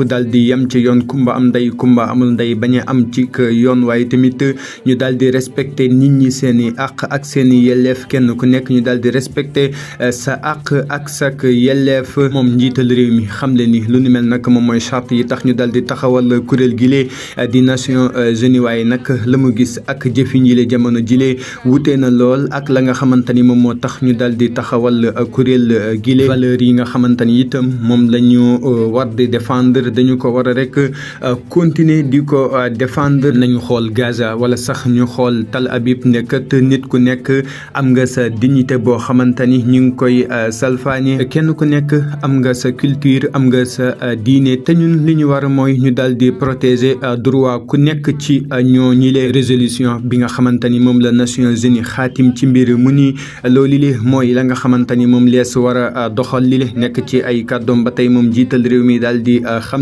daal di yem ci yoon kumba am ndey kumba amul ndey bañ a am ci yoon waaye tamit ñu daal di respecté nit ñi seen i àq ak seen i yelleef kenn ku nekk ñu daal di respecté sa àq ak sak yelleef moom njiital réew mi xam le ni lu ni mel nag moom mooy charte yi tax ñu daal di taxawal kuréel gile di Nations Unies waaye nag la mu gis ak jëfin yile jamono jile wutee na lool ak la nga xamante ni moom moo tax ñu daal di taxawal kuréel gile valeurs yi nga xamante ni itam moom la ñu war di défendre dañu ko war a rek continuer di ko défendre. nañu xool Gaza wala sax ñu xool Tel Aviv nekkat nit ku nekk am nga sa dignité boo xamante ni ñu ngi koy salfaani kenn ku nekk am nga sa culture am nga sa diine te ñun li ñu war mooy ñu daal di protéger droit ku nekk ci ñoo ñi le résolution bi nga xamante ni moom la Nations Unies xaatim ci mbir mu ni loolu li mooy la nga xamante ni moom lees war a doxal li le nekk ci ay kàddoom ba tey moom jiital réew mi daal di xam